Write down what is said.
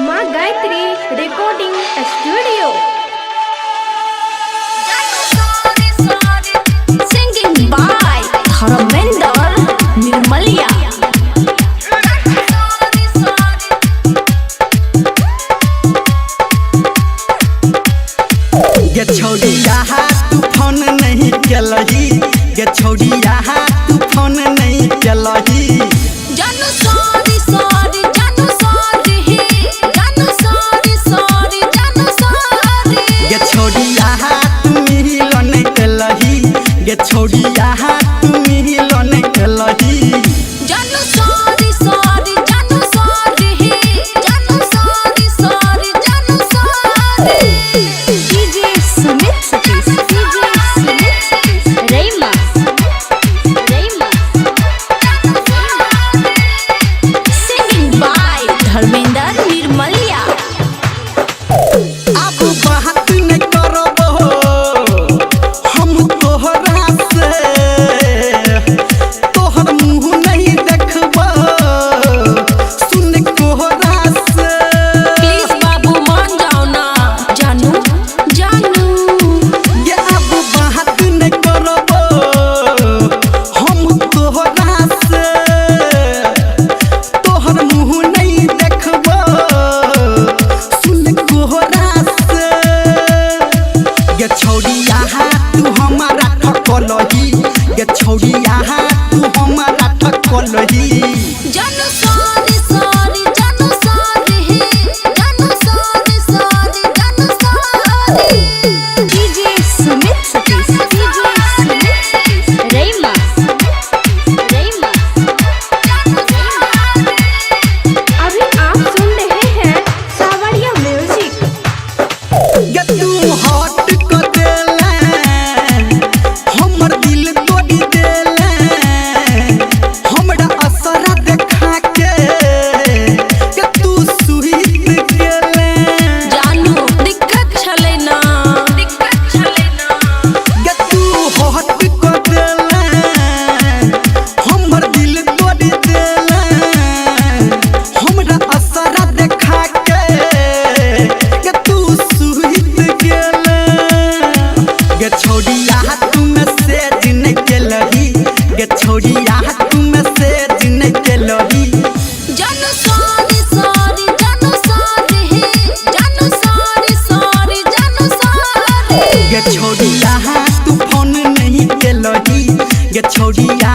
माँ Gayatri recording studio. Singing by Dharmendra Nirmaliya. गे छौड़िया तू फोन नहीं केलही, गे छौड़िया तू फोन नहीं केलही। जानू सॉरी सॉरी जानू सॉरी ही, जानू सॉरी सॉरी जानू सॉरी। गे छौड़िया तू मिल नहीं केलही, गे छौड़िया तू मिल नहीं केलही। जानू सॉरी सॉरी जानू सॉरी ही, जानू सॉरी सॉरी जानू sorry. DJ Sumit Satish, DJ Sumit Satish, Raima, Raima. Singing by Dharmendra Nirmaliya. अब बात नहीं करब हम तोहरा से, तोहर मुँह नहीं देखब सुन कोहरा से। प्लीज बाबू मान जाओ ना, जानू जानू। ये अब बात नहीं करब हम तोहरा से, तोहर मुँह नहीं देखब सुन कोहरा से। गे छौड़िया तू हमारा ठकलही, गे छौड़िया तू हमारा ठकलही। जानू सॉरी सॉरी जानू सॉरी ही, जानू सॉरी सॉरी जानू sorry. DJ Sumit Satish, DJ Sumit Satish, Raima, Raima. अभी आप सुन रहे हैं सावरिया म्यूजिक। गे तू हट कर देले हमर दिल तोड़ी देले, हमरा असरा देखा के गे तू सुहित गेले। जानू दिक्कत छलै ना, दिक्कत छलै ना। गे तू हट कर देले हमर दिल तोड़ी देले, हमरा असरा देखा के गे तू सुहित गेले। गे छौड़िया तू मैसेज नहीं केलही, गे छौड़िया तू मैसेज नहीं केलही। जानू सॉरी सॉरी जानू सॉरी ही, जानू सॉरी सॉरी जानू सॉरी। गे छौड़िया तू फोन नहीं केलही, गे छौड़िया